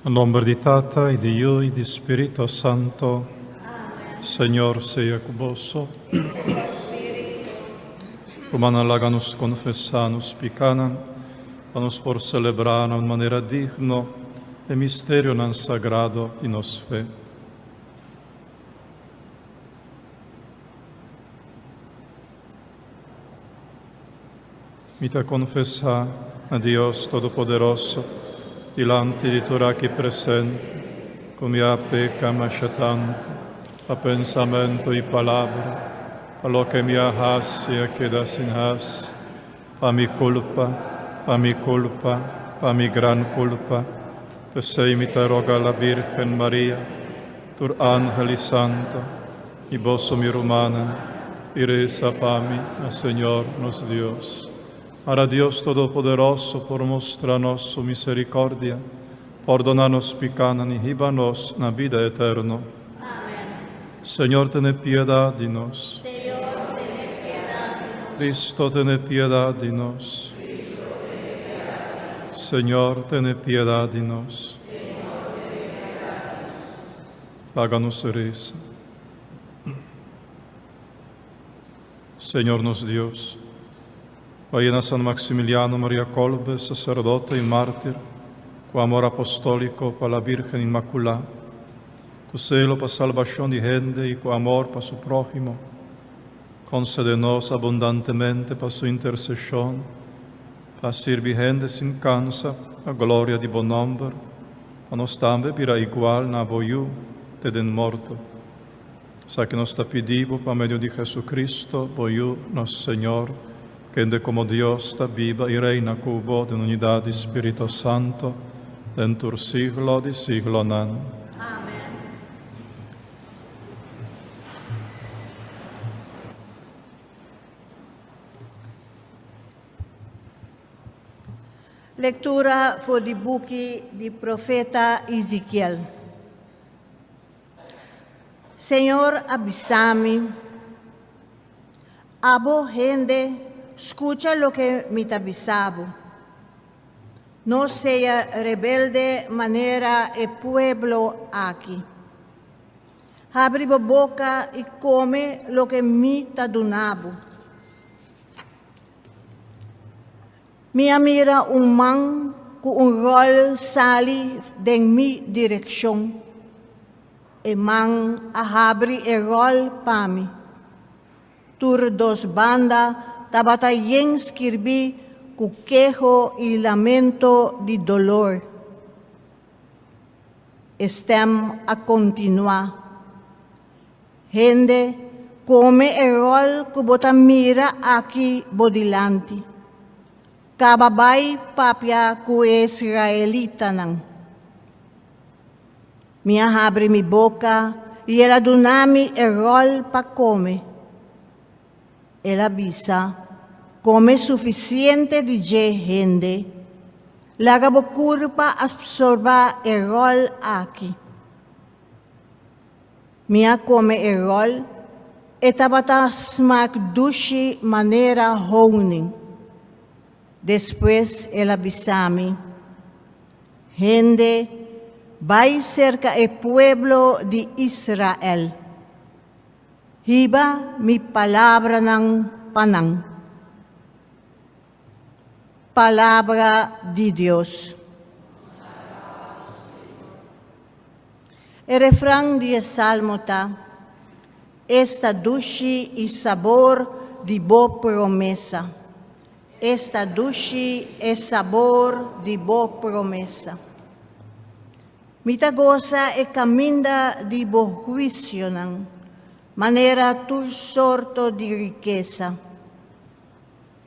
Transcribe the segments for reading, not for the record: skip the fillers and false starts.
Na nomber di Tata y di Yu y di Spirito Santo. Señor sea cu boso. Rumannan laga nos confesa nos picanan, pa nos por celebra na un manera digno e misterionan sagrado di nos fe. Mi ta konfesá na Dios Todopoderoso, dilanti di tur aki presente, ku mi a peka masha tantu, pa pensamentu i palabra, pa loke mi a hasi i a keda sin hasi, pa mi kulpa, pa mi kulpa, pa mi gran kulpa. P'esei mi ta roga la Bírgen Maria, tur ángel i santu, I boso mi rumannan, i reza pa mi na Señor nos Dios. Ara Dios Todopoderoso por mustra nos su misericordia, pordona nos picanan i hiba nos na bida eterno. Amen. Señor tene piedad di nos. Señor tene piedad di nos. Cristo tene piedad di nos. Señor tene piedad di nos. Laga nos reza. Señor nos Dios, pa yena San Maximiliano Maria Kolbe, sacerdote y mártir, cu amor apostólico pa la Virgen Inmaculá, cu celo pa salbacion di hende y cu amor pa su próhimo, concede nos abundantemente pa su intercesion, pa sirbi hende sin cansa, pa gloria di bo nomber, pa nos tambe bira igual na bo Yu te den morto. Esaki nos ta pidi bo pa medio di Jesucristo, bo Yu, nos Señor, kende como Dios ta biba y reina cu bo den unidad di Spirito Santo, den tur siglo di siglonan. Amen. Lectura for di buki di profeta Ezekiel. Señor a bisa mi, Abo hende, scucha loke mi ta bisa bo. No sea rebelde manera e pueblo aki. Habri bo boca i come loke mi ta duna bo. Mi a mira un man ku un ròl sali den mi direkshon. E man a habri e ròl pa mi. Tur dos banda tabata yen skirbí ku keho i lamento di dolor. E stèm a kontinuá. Hende, kome e ròl ku bo ta mira aki bo dilanti. Kaba bai papia ku e israelitanan. Mi a habri mi boka i el a duna mi e ròl pa kome. El a bisa, Kome sufisiente di dje, hende. Laga bo kurpa apsorbá e ròl aki. Mi a kome e ròl, e tabata smak dushi manera honing. Despues el a bisa mi, Hende, bai serka e pueblo di Israel. Hiba mi palabranan pa nan. Palabra di Dios. E refran di e salmo ta, Esta dushi i sabor di bo promesa! Esta dushi e sabor di bo promesa! Mi ta gosa e kaminda di bo huisionan, manera tur sorto di rikesa.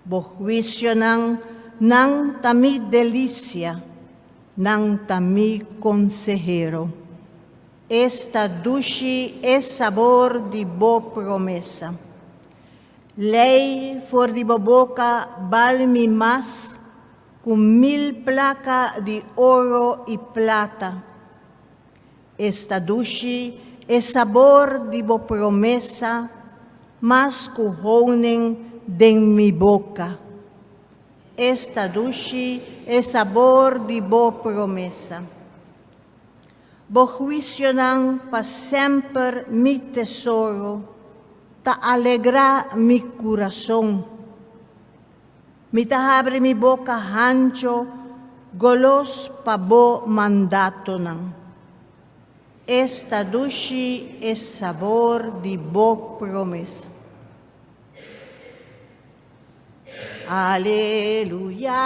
Bo huisionan, nan ta mi delisia, nan ta mi konsehero. Esta dushi e sabor di bo promesa. Lei for di bo boka bal mi mas ku mil plaka di oro i plata. Esta dushi e sabor di bo promesa, mas ku honing den mi boka. Esta dushi e sabor di bo promesa. Bo huisionan pa semper mi tesoro, ta alegrá mi kurason. Mi ta habri mi boka hanchu, golos pa bo mandatonan. Esta dushi e sabor di bo promesa. Aleluya,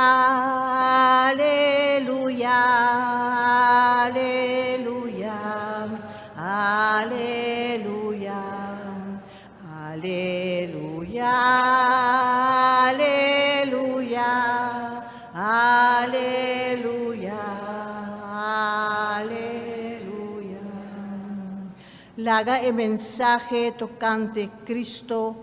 aleluya, aleluya, aleluya, aleluya, aleluya, aleluya, aleluya. Laga e mensahe tokante Cristo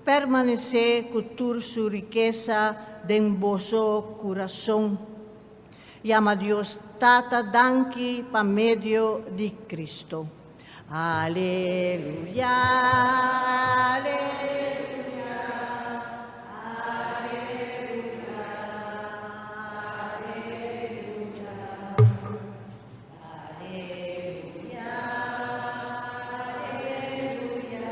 permanesé ku tur su rikesa den boso kurason. Yama Dios Tata danki pa medio di Cristo. Aleluya, aleluya, aleluya, aleluya, aleluya, aleluya,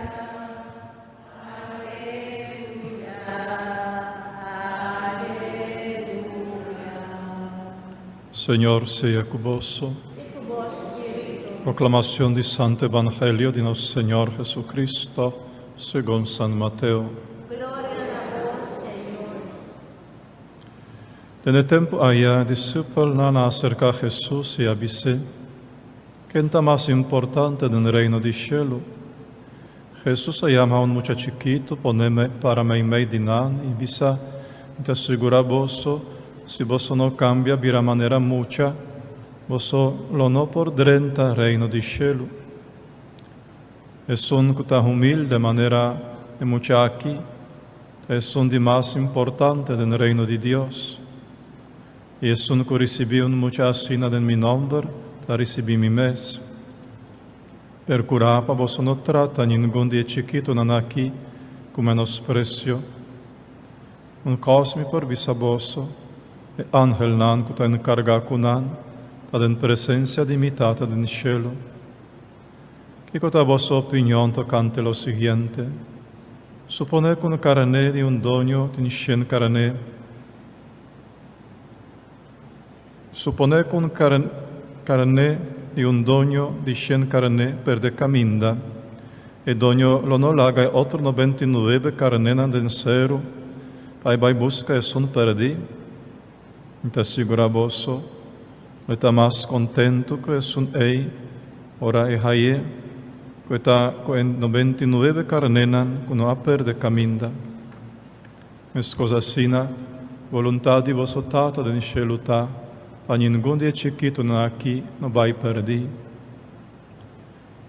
aleluya, aleluya. Señor sea ku boso. I ku bo spiritu. Proclamación di Santo Evangelio di nos Señor Jesucristo, segun San Mateo. Gloria na bo, Señor. Den e tempu aya, disipelnan a aserká Hesus i a bis'é, Ken ta mas importante den Reino di shelu? Hesus a yama un mucha chikitu, pone para meimei di nan i bisa, Mi ta sigurá boso, si boso no kambia bira manera mucha, boso lo no por drenta Reino di shelu. Esun ku ta humilde manera e mucha aki, ta esun di mas importante den Reino di Dios. I esun ku risibí un mucha asina den mi nòmber, ta risibí mi mes. Perkurá pa boso no trata ningun di e chikitunan aki ku menospresio. Un kos mi por bisa boso, e angelnan ku ta enkargá ku nan ta den presensia di mi Tata den shelu. Kiko ta boso opinion tokante lo siguiente? Suponé ku un karné di un doño tin shen karné. Suponé ku un karné di un doño di shen karné pèrdè kaminda. E doño lo no laga e otro 99 karnénan den seru pa e bai buska esun pèrdí? Mi ta sigurá boso, lo e ta mas kontentu ku esun ei ora e hañ'é ku e ta ku e 99 karnénan ku no a pèrdè kaminda. Meskos asina, boluntat di boso Tata den shelu ta pa ningun di e chikitunan aki no bai pèrdí.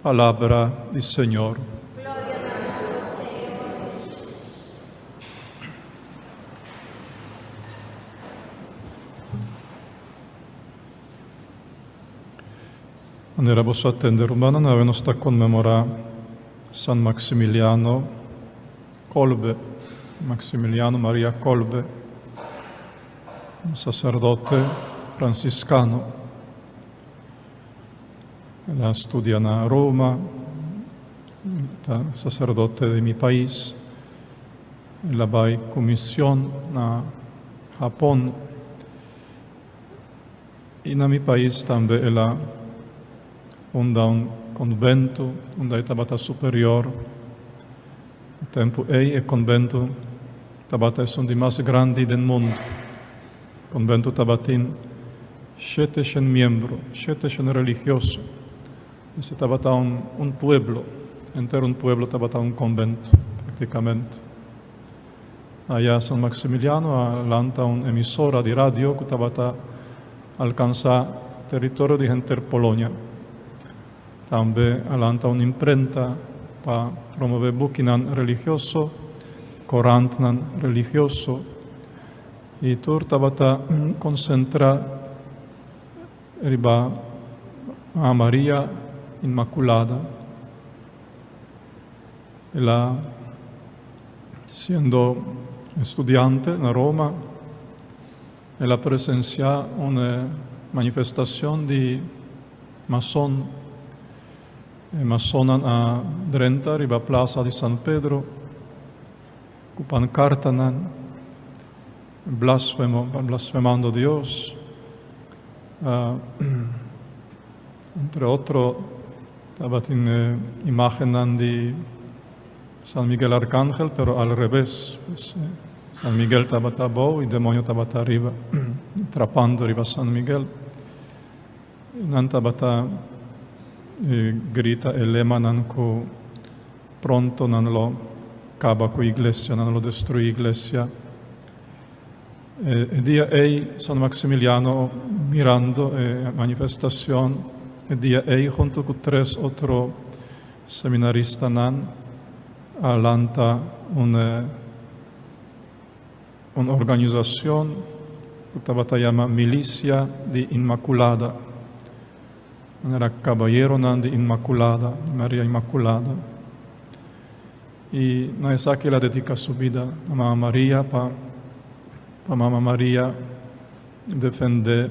Palabra di Señor. Gloria na bo, Señor Hesus. Manera boso a tende, rumannan, awe nos ta konmemorá San Maximiliano Kolbe, Maximiliano Maria Kolbe, un saserdote fransiskano. El a studia na Roma, ta saserdote di mi pais. El a bai ku mision na Hapon. I na mi pais tambe el a funda un konbento unda e tabata superior. E tempu ei e konbento tabata esun di mas grandi den mundu. Konbento tabatin 700 miembro, 700 religioso. Esei tabata un un pueblo, henter un pueblo tabata un konbento praktikamente. Aya San Maximiliano a lanta un emisora di radio ku tabata alkansá teritorio di henter Polonia. Tambe a lanta un imprenta pa promové bukinan religioso, korantnan religioso, i tur tabata konsentrá riba Mama Maria Inmakulada. El a, siendo estudiante na Roma, el a presensiá un manifestashon di. Mason. E masonnan a drenta riba Plaza di San Pedro ku pankartanan blasfemo, blasfemando Dios. Entre otro tabatin e imagennan di San Miguel Arcángel, pero al revés. Pues, San Miguel tabata abou i demonio tabata ariba, trapando riba San Miguel. Nan tabata grita e lemanan ku pronto nan lo kaba ku iglesia, nan lo destruí iglesia. E dia ei San Maximiliano mirando e manifestacion e dia ei hunto cu tres otro seminaristanan a lanta un un organisacion cu tabata yama Milicia di Inmaculada. Nan era cabayeronan di Inmaculada, di Maria Inmaculada. I na esaki el a dedica su bida na Mama Maria pa pa Mama Maria defende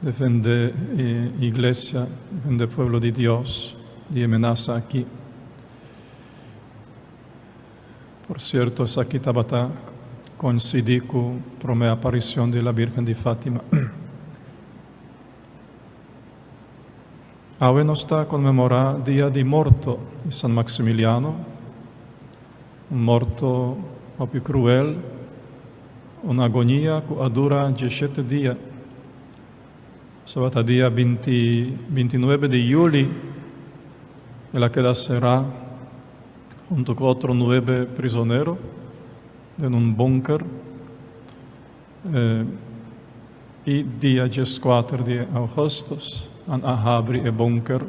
defende e iglesia, defende pueblo di Dios di e menasa aki. Por cierto esaki tabata coincidi cu prome aparicion di la Virgen di Fatima. Awe nos ta konmemorá Dia di Morto di San Maximiliano, un morto hopi kruel, un agonia ku a dura dieshete dia. Tabata dia binti bintinuebe di yuli el a keda será huntu ku otro nuebe prisonero den un bunker. I dia dieskuater di augustus nan a habri e bunker.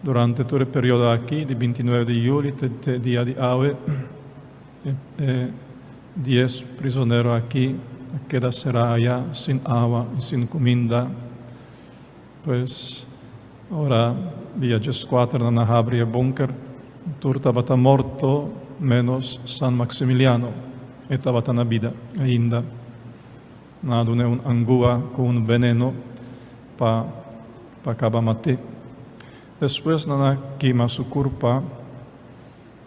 Durante tur e periodo aki, di bintinuebe di yuli te te dia di awe, e dies prisonero aki a keda será aya sin awa i sin kuminda. Pues, ora dia dieskuater nan a habri e bunker, tur tabata morto ménos San Maximiliano. E tabata na bida ainda. Nan a dun'é un angua ku un veneno pa pa kaba mat'é. Despues nan a kima su kurpa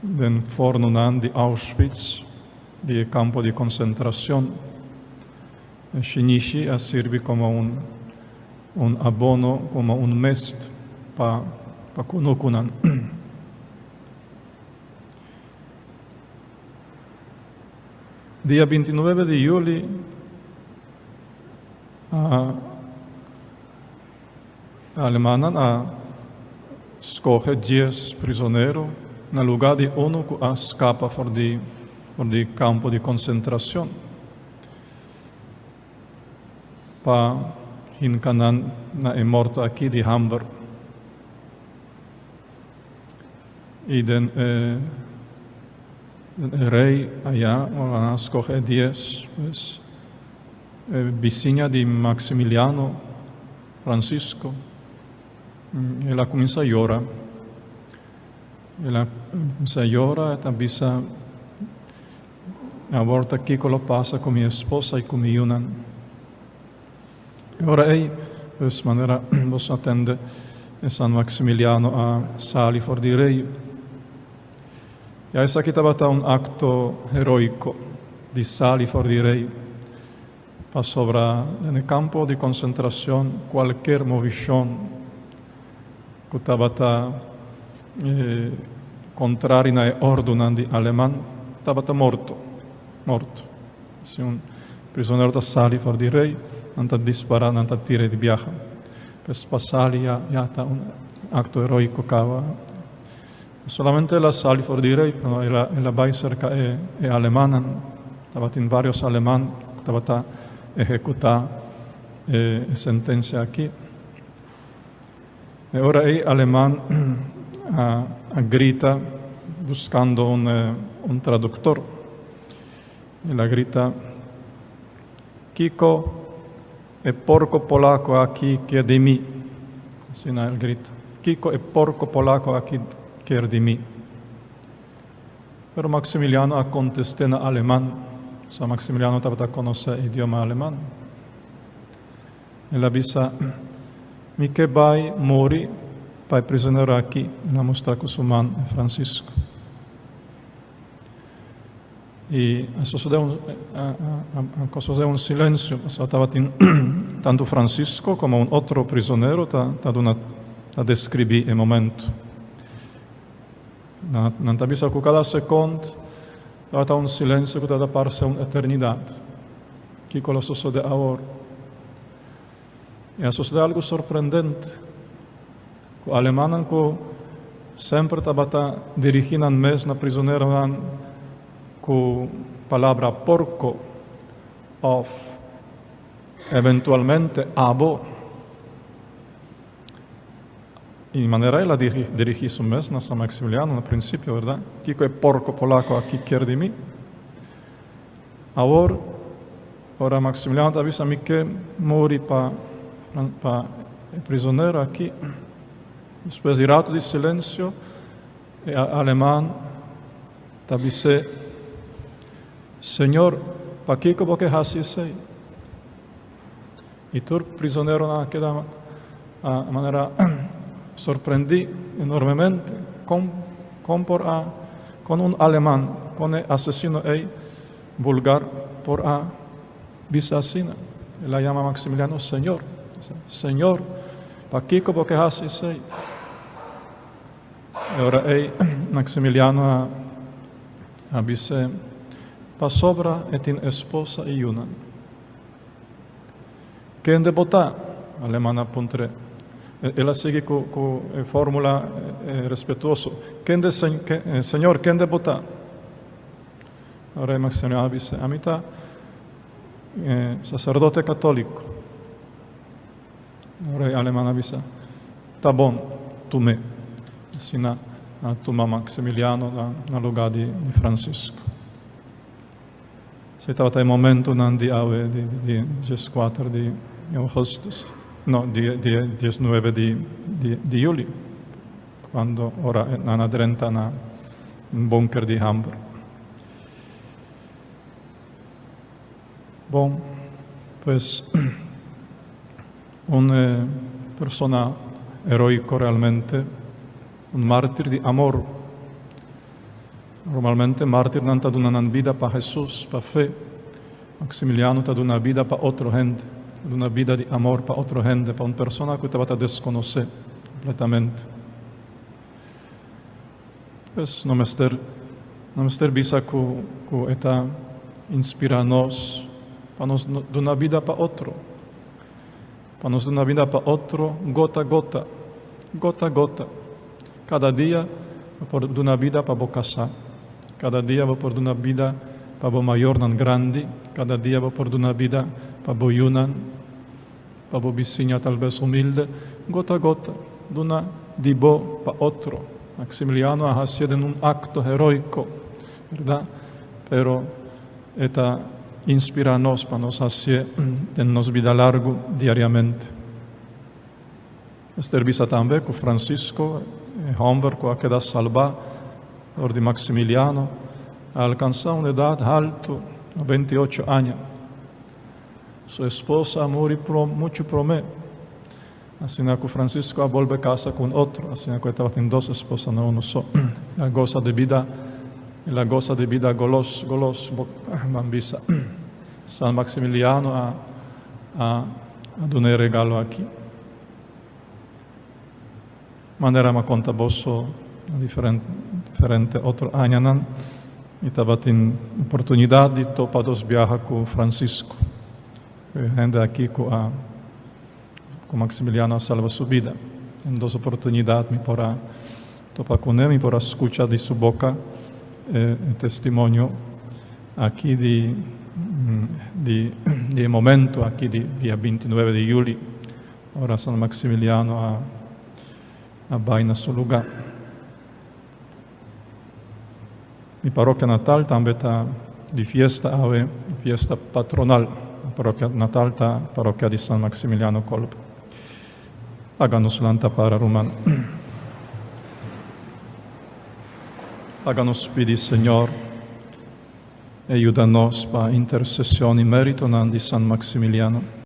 den fornunan di Auschwitz, di e kampo di konsentrashon. E shinishi a sirbi komo un un abono, komo un mest pa pa kunukunan. Dia bintinuebe di yuli a alemannan a skohe dies prisonero na luga di unu ku a skapa for di for di kampo di konsentrashon pa hinka nan na e morto aki di hamber. I den e den e rei aya ora nan a skohe e dies, pues e bisiña di Maximiliano, Francisco, el a kuminsá yora. El a kuminsá yora, e ta bisa, Awor ta kiko lo pasa ku mi esposa i ku mi yunan? E ora ei, pues manera nos a tende, e San Maximiliano a sali for di rei. Ya esaki tabata un akto heroiko di sali for di rei, pasobra den e kampo di konsentrashon kualker movishon ku tabata kontrari na e òrdunan di aleman tabata morto, morto. Si un prisonero ta sali for di rei, nan ta dispará, nan ta tir'é di biaha. Pues pa sali ya ya ta un akto heroiko kaba. No solamente el a sali for di rei, pero el a el a bai serka e e alemannan. Tabatin vários aleman ku tabata ehekutá e e sentensia aki. E ora ei aleman a a grita buskando un un traduktor. El a grita, Kiko e porko polako aki kier di mi? Asina el grita, Kiko e porko polako aki kier di mi? Pero Maximiliano a kontest'é na aleman, pasobra Maximiliano tabata konosé idioma aleman. El a bisa, Mi ke bai muri pa e prizonero aki, el a mustra ku su man e Francisco. I a sosodé un, a sosodé un silensio, pasobra tabatin tantu Francisco komo un otro prizonero ta ta duna ta deskribí e momento. Nan ta bisa ku kada sekond tabata un silensio ku tabata parse un eternidat. Kiko lo sosodé awor? I a sosodé algu sorprendente, ku alemannan ku semper tabata dirigí nan mes na prizoneronan ku palabra porko òf eventualmente abo. I manera el a dirigí su mes na San Maximiliano na prinsipio, bèrdat? Kiko e porko polako aki kier di mi? Awor, ora Maximiliano ta bisa mi ke muri pa pa e prizonero aki, despues di ratu di silensio, e aleman ta bis'é, Señor, pakiko bo ke hasi esei? I tur prizoneronan a keda a manera sorprendí enormemente. Kon kon por a kon un aleman, kon e asesino ei vulgar por a bisa asina? El a yama Maximiliano Señor. Señor, pakiko bo ke hasi esei? E ora ei Maximiliano a a bis'é, Pasobra e tin esposa i yunan. Kende bo ta? Aleman a puntr'é. El a sigui ku ku e fórmula respetuoso, Kende, señor, kende bo ta? Rei Maximiliano a bis'é, Ami ta saserdote katóliko. Rei Aleman a bisa, Ta bon, tum'é. Asina a tuma Maximiliano na lugá di Francisco. Esei tabata e momentunan di awe di di dieskuater di augustus, no, di di diesnuebe di di di juli, kuando ora nan a drenta na bunker di Hamburg. Bon, pues un persona heroico realmente, un mártir di amor. Normalmente mártirnan ta duna nan bida pa Hesus, pa fe. Maximiliano ta duna bida pa otro hende, ta duna bida di amor pa otro hende, pa un persona ku tabata deskonosé kompletamente. Pues no mester no mester bisa ku ku e ta inspirá nos pa nos duna bida pa otro, pa nos duna bida pa otro gota gota, gota gota. Kada dia bo por duna bida pa bo kasá. Kada dia bo por duna bida pa bo mayornan grandi. Kada dia bo por duna bida pa bo yunan, pa bo bisiña talbes humilde. Gota gota, duna di bo pa otro. Maximiliano a hasié den un akto heroiko, bèrdat? Pero e ta inspirá nos pa nos hasié den nos bida largu diariamente. Mester bisa tambe ku Francisco, e hòmber ku a keda salbá dor di Maximiliano, a alkansá un edat haltu, 98 aña. Su esposa a muri muchu promé, asina ku Francisco a bolbe kasa ku un otro, asina ku e tabatin dos esposa, no unu so. El a gosa di bida, el a gosa di bida golos, golos, bo ban bisa. San Maximiliano a a duna e regalo aki. Manera mi a konta boso na diferente otro añanan, mi tabatin oportunidat di topa dos biaha ku Francisco, e hende aki ku a ku Maximiliano a salba su bida. Den dos oportunidat mi por a topa kuné, mi por a skucha di su boka e testimonio aki di di di e momento aki di dia bintinuebe di juli. Ora San Maximiliano a a bai na su lugá. Mi parokia natal tambe ta di fiesta awe, fiesta patronal. Mi parokia natal ta parokia di San Maximiliano Kolbe. Laga nos lanta para ruman. Laga nos pidi Señor e yuda nos pa intersesion i meritonan di San Maximiliano.